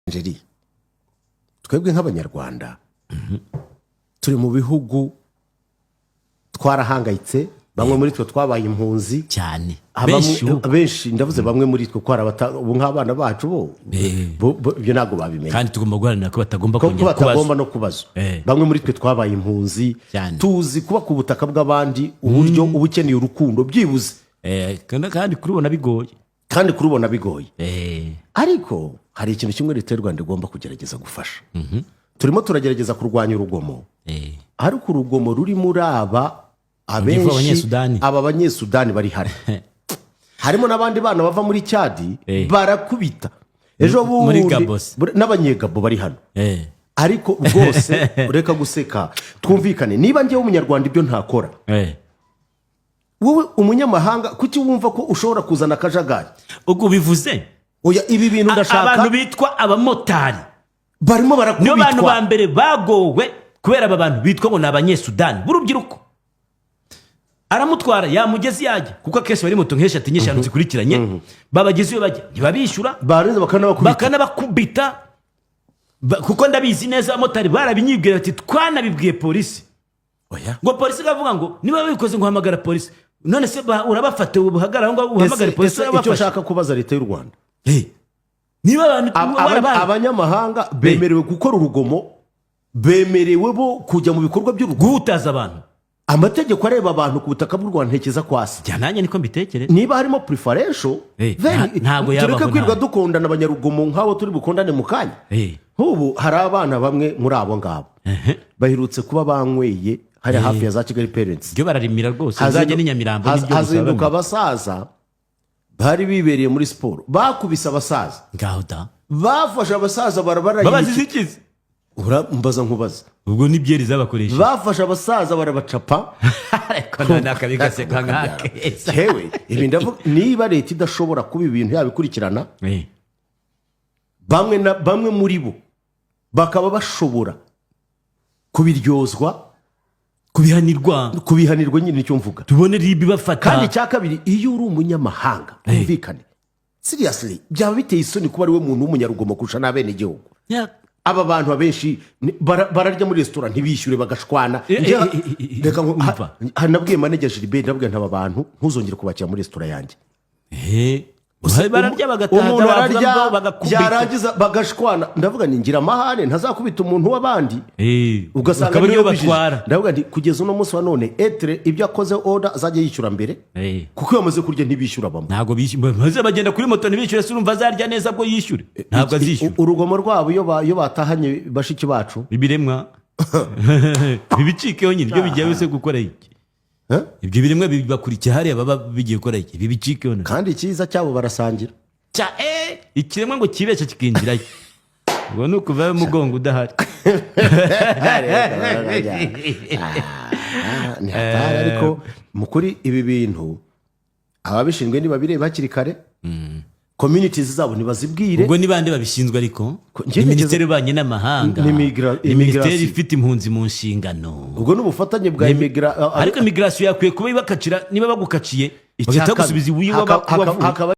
Angeli, twebwe nk'Abanyarwanda turi mu bihugu twarahangayitse, bamwe muri twe twabaye impunzi. Cyane. Benshi Benshi ubu. Benshi, ndavuze bamwe muri twe, ko hari ubu nk'abana bacu bo ibyo ntabwo babimenya. Kandi tugomba guharanira ko batagomba ko kongera batagomba kubazwa. No kubazwa. Bamwe muri twe twabaye impunzi, tuzi kuba ku butaka bw'abandi, uburyo uba ukeneye urukundo byibuze. Kandi kurubona bigoye. Kandi kurubona bigoye. Ariko hari ikintu kimwe Leta y'u Rwanda igomba kugerageza gufasha. Turimo turagerageza kurwanya urugomo, ariko urugomo ruri muri aba abenshi, Abanyesudani. Aba Banyesudani bari hano, harimo n'abandi bana bava muri Cyadi, barakubita ejo Muri bundi. Gabo se. N'Abanyegabo bari hano. Ariko rwose reka guseka, twumvikane. Niba njyewe Umunyarwanda ibyo ntakora, wowe umunyamahanga kuki wumva ko ushobora kuzana akajagari? Ubwo bivuze Oya, ibi bintu ndashaka abantu bitwa abamotari barimo nibo bantu ba barakubitwa. mbere bagowe kubera aba bantu bitwa ngo ni Abanyesudani b'urubyiruko. Aramutwara, yamugeze yajya, kuko akenshi bari moto nk'eshatu, enye, eshanu zikurikiranye, babageze iyo bajya ntibabishyura. Barangiza bakanabakubita. Bakanabakubita. Kuko ndabizi neza, abamotari barabinyibwira bati: "Twanabibwiye polisi." Oya. Ngo polisi ikavuga ngo niba babikoze ngo hamagara polisi. None se urabafata ubuhagarara aho ngaho uhamagare polisi? Ese icyo Urabafasha. nshaka kubaza Leta y'u Rwanda, Niba abantu warabaye abanyamahanga bemerewe gukora urugomo, bemerewe bo kujya mu bikorwa by'urugomo, guhutaza abantu? Amategeko areba abantu ku butaka bw'u Rwanda ntekereza ko asa. Jya nanjye niko mbitekereza. Niba harimo preferential, Ntabwo yabaho. tureke kwirirwa Ntabwo. dukundana abanyarugomo nk'abo turi bukundane mu kanya. Nk'ubu hari abana bamwe muri abo ngabo baherutse kuba banyweye hariya hafi ya za Kigali Parents. Byo bararimira rwose, uzajya n'i Nyamirambo nibyo gusa. Hazinduka Bamwe. abasaza bari bibereye muri siporo, bakubise abasaza. Ngaho da. Bafashe abasaza barabara. Babazize ikizi? Mbaza nkubaza. Ubwo ni byeri zabakoresheje. Bafashe abasaza barabacapa. Ariko none akabi gasekwa nk'akeza. Yewe, ibi ndavuga, niba leta idashobora kuba ibintu yabikurikirana, bamwe na bamwe muri bo bakaba bashobora kubiryozwa, Kubihanirwa. Kubihanirwa nyine, nicyo mvuga. Tubone RIB bafata. Kandi icya kabiri, iyo uri umunyamahanga, twumvikane, seriously, byaba biteye isoni kuba ari we muntu w'umunyarugomo kurusha n'abenegihugu. Aba bantu abenshi bararya muri resitora ntibishyure, bagashwana. Reka Umva. Nabwiye manager Gilbert, ndabwira nti: "Aba bantu ntuzongere kubakira muri resitora yanjye." Bararya bagataha, Umuntu bavuga ararya, ngo bagakubita. Yarangiza bagashwana. Ndavuga ni ngira amahane ntazakubita umuntu w'abandi, ugasanga Akaba niyo ariwe bijije. batwara. Ndavuga nti kugeza uno munsi wa none, etere ibyo akoze order azajya yishyura mbere, kuko iyo bamaze kurya ntibishyura bamwe. Ntabwo bishyura, maze bagenda kuri moto ntibishyure. Se urumva azarya neza bwo yishyure? Ntabwo azishyura. Urugomo rwabo iyo batahanye bashiki bacu. Ibiremwa bibicikeho nyine, ibyo bigiye se gukora iki? Eh? Ibyo biremwa bibakurikiye hariya, baba bigiye gukora iki? Bibicikeho nyine. Kandi icyiza cyabo barasangira. Cya ikiremwa ngo kibeshye kikinjirayo, ubwo ni ukuvayo umugongo udahari. Ah, ni hatari. Ariko mu kuri ibi bintu ababishinzwe ntibabireba hakiri kare, communities zabo ntibazibwire. Ubwo ni bande babishinzwe ariko? Njye Ni Minisiteri y'Ububanyi n'Amahanga, Ni ni minisiteri immigration. ifite impunzi mu nshingano. Ubwo ni ubufatanye bwa immigra Ariko immigration yakwiye kuba ibakacira, niba bagukaciye bagahita bagusubiza iwiwe wavuye. Hakaba